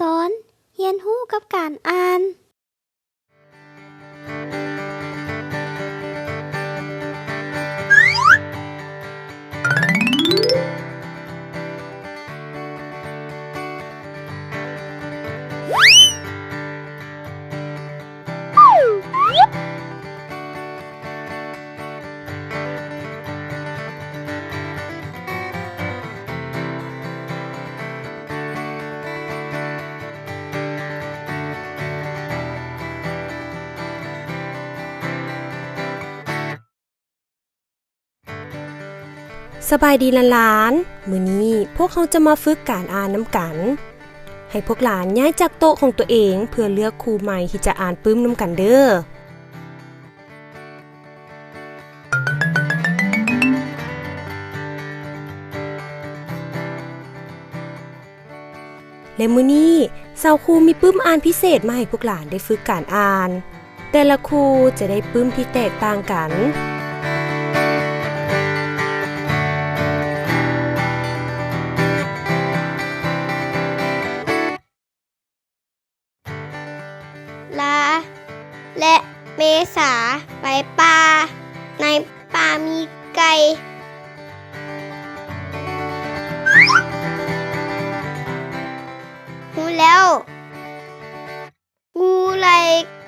ຕອນຮຽນຮູ້ກັບການອ່ານ. ສະບາຍດີຫຼານໆ, ມື້ນີ້ພວກເຮົາຈະມາຝຶກການອ່ານນຳກັນ. ໃຫ້ພວກຫຼານຍ້າຍຈາກໂຕະຂອງຕົວເອງ ເພື່ອເລືອກຄູ່ໃໝ່ທີ່ຈະອ່ານປຶ້ມນຳກັນເດີ້. ແລະ ມື້ນີ້ຊາວຄູມີປຶ້ມອ່ານພິເສດມາໃຫ້ພວກຫຼານໄດ້ຝຶກການອ່ານ. ແຕ່ລະຄູ່ຈະໄດ້ປຶ້ມທີ່ແຕກຕ່າງກັນ. ລາ ແລະ ເມສາໄປປ່າ. ໃນປ່າມີໄກ່. ຮູ້ແລ້ວ. ງູໄລ່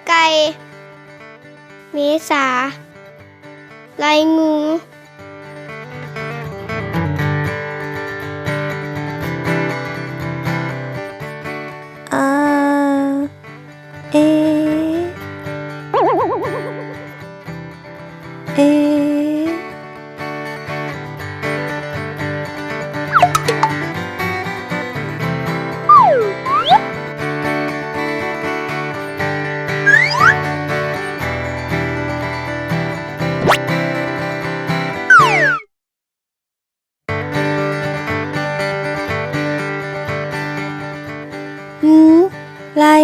ໄກ່. ເມສາໄລ່ງູ. ອາ ເອ ເອ. ງູໄລ່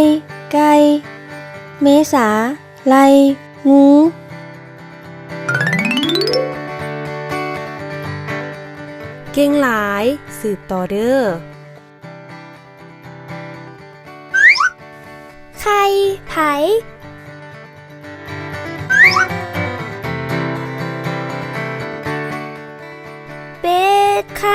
ໄກ່. ເມສາໄລ່ງູ. ເກັ່ງຫຼາຍ, ສືບຕໍ່ເດີ້. ໄຂ່ໃຜ? ເປັດໄຂ່.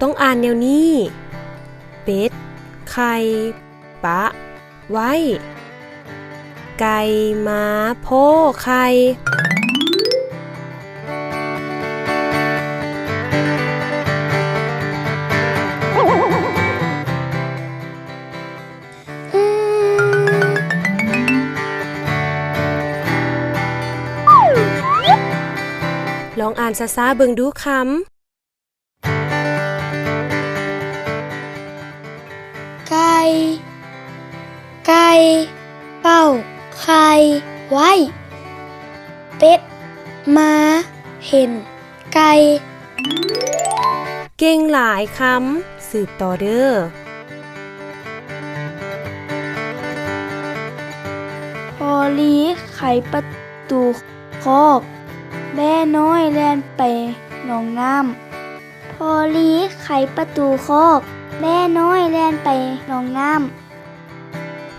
ຕ້ອງອ່ານແນວນີ້, ເປັດໄຂ່ປະໄວ້, ໄກ່ມາພໍ້ໄຂ່. ອືມ. ລອງອ່ານຊ້າໆເບິ່ງດູຄຳ. ໄກ່ ໄກ່ເປົ່າໄຂ່ໄວ້. ເປັດມາເຫັນໄກ່. ເກັ່ງຫຼາຍຄຳ, ສືບຕໍ່ເດີ້. ພໍລີໄຂປະຕູຄອກ, ແບ້ນ້ອຍແລ່ນໄປໜອງນ້ຳ. ພໍລີໄຂປະຕູຄອກ, ແບ້ນ້ອຍແລ່ນໄປໜອງນ້ຳ.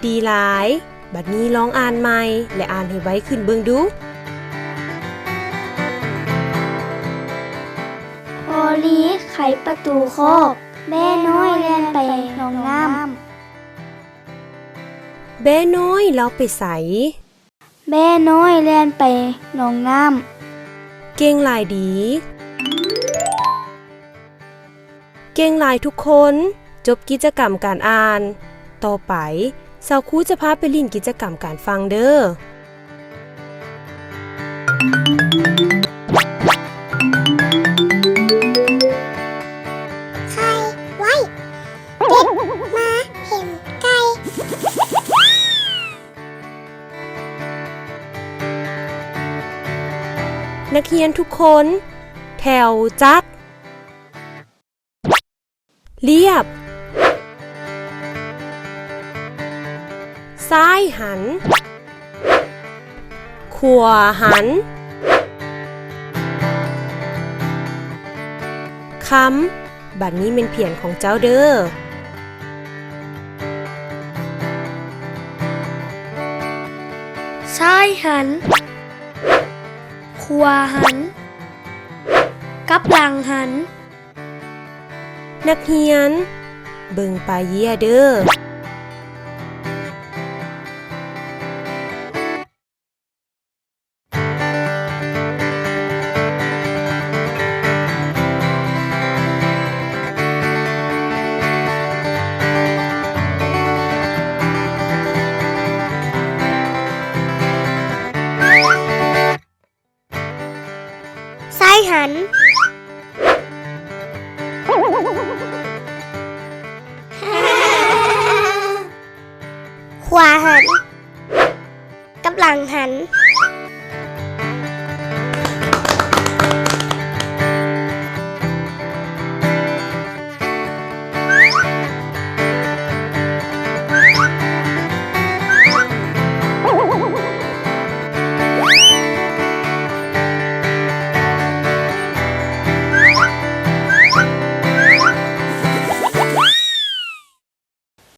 ດີຫຼາຍ. ບັດນີ້ລອງອ່ານໃໝ່ ແລະ ອ່ານໃຫ້ໄວຂຶ້ນເບິ່ງດູ. ພໍລີໄຂປະຕູຄອກ, ແບ້ນ້ອຍແລ່ນໄປໜອງນ້ຳ. ແບ້ນ້ອຍລາວໄປໃສ? ແບ້ນ້ອຍແລ່ນໄປໜອງນ້ຳ. ເກັ່ງຫຼາຍດີ. ເກັ່ງຫຼາຍທຸກຄົນ. ຈົບກິດຈະກຳການອ່ານ. ຕໍ່ໄປ ຊາວຄູຈະພາໄປຫຼິ້ນກິດຈະກຳການຟັງເດີ້. ໄຂ່ໄວ້. ເປັດມາເຫັນໄກ່. ນັກຮຽນທຸກຄົນ ແຖວຈັດລຽບ. ຊ້າຍຫັນ. ຂວາຫັນ. ຄຳ, ບັດນີ້ແມ່ນພຽງຂອງເຈົ້າເດີ້. ຊ້າຍຫັນ. ຂວາຫັນ. ກັບຫຼັງຫັນ. ນັກຮຽນ, ເບິ່ງປາເຢ້ຍເດີ້. ຊ້າຍຫັນ. ຂວາຫັນ. ກັບຫຼັງຫັນ.